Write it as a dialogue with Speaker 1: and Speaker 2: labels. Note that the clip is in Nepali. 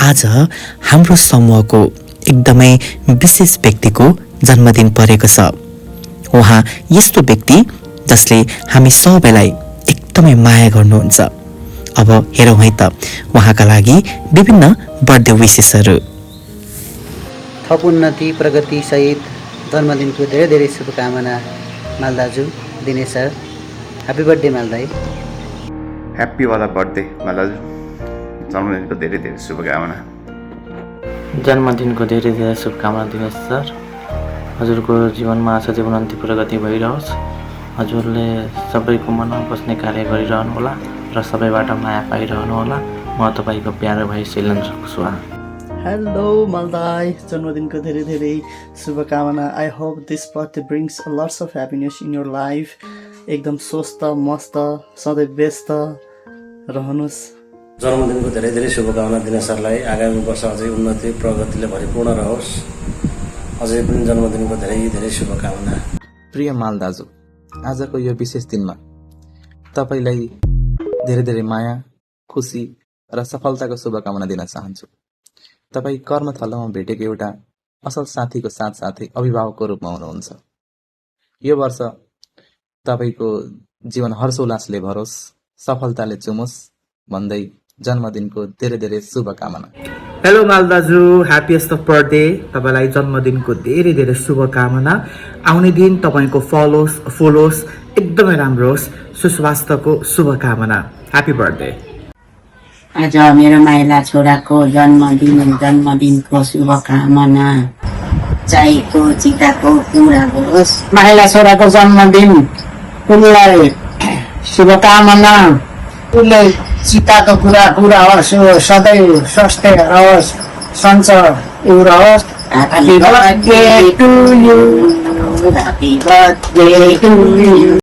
Speaker 1: आज हाम्रो समूहको एकदमै विशेष व्यक्तिको जन्मदिन परेको छ। उहाँ यस्तो व्यक्ति जसले हामी सबैलाई एकदमै माया गर्नुहुन्छ। अब हेरौँ है त उहाँका लागि विभिन्न बर्थडे विशेसहरू।
Speaker 2: थप उन्नति प्रगति सहित जन्मदिनको धेरै धेरै शुभकामना माल दाजु, दिनेश सर। ह्यापी बर्थडे माल दाई।
Speaker 3: ह्याप्पी वाला बर्थडे माल दाजु, जन्मदिनको धेरै धेरै शुभकामना।
Speaker 4: जन्मदिनको धेरै धेरै शुभकामना दिनेश सर। हजुरको जीवनमा असाध्यै उन्नति प्रगति भइरहोस्। हजुरले सबैको मनमा बस्ने कार्य गरिरहनु होला र सबैबाट माया पाइरहनु होला। म तपाईँको प्यारो भाइ शैलेन्द्र कुशवाहा।
Speaker 5: हेलो मालदाई, जन्मदिनको धेरै धेरै शुभकामना। I hope this birthday brings lots of happiness in your life. एकदम स्वस्थ मस्त सधैँ व्यस्त रहनुहोस्।
Speaker 6: जन्मदिनको धेरै धेरै शुभकामना दिनेश सरलाई। आगामी वर्ष अझै उन्नति प्रगतिले भरिपूर्ण रहोस्। अझै पनि जन्मदिनको धेरै धेरै शुभकामना।
Speaker 7: प्रिय माल दाजु, आजको यो विशेष दिनमा तपाईँलाई धेरै धेरै माया, खुसी र सफलताको शुभकामना दिन चाहन्छु। तपाईँ कर्मथलोमा भेटेको एउटा असल साथीको साथसाथै अभिभावकको रूपमा हुनुहुन्छ। यो वर्ष तपाईँको जीवन हर्षोल्लासले भरोस्, सफलताले चुमोस् भन्दै जन्मदिनको धेरै धेरै शुभकामना।
Speaker 8: हेलो माल दाजु, ह्याप्पिएस्ट अफ बर्थडे। तपाईँलाई जन्मदिनको धेरै धेरै शुभकामना। आउने दिन तपाईँको फलोस् एकदमै राम्रो होस्। सुस्वास्थ्यको शुभकामना। Happy birthday.
Speaker 9: आज मेरो माइला छोराको जन्मदिनको शुभकामना। चाहेको चिताको पुरा होस्। माइला छोराको जन्मदिन, उनलाई शुभकामना। उसले चिताको कुरा पुरा होस्, सधैँ स्वस्थ रहोस्, सन्चो रहोस्। Happy birthday to you. Happy birthday to you.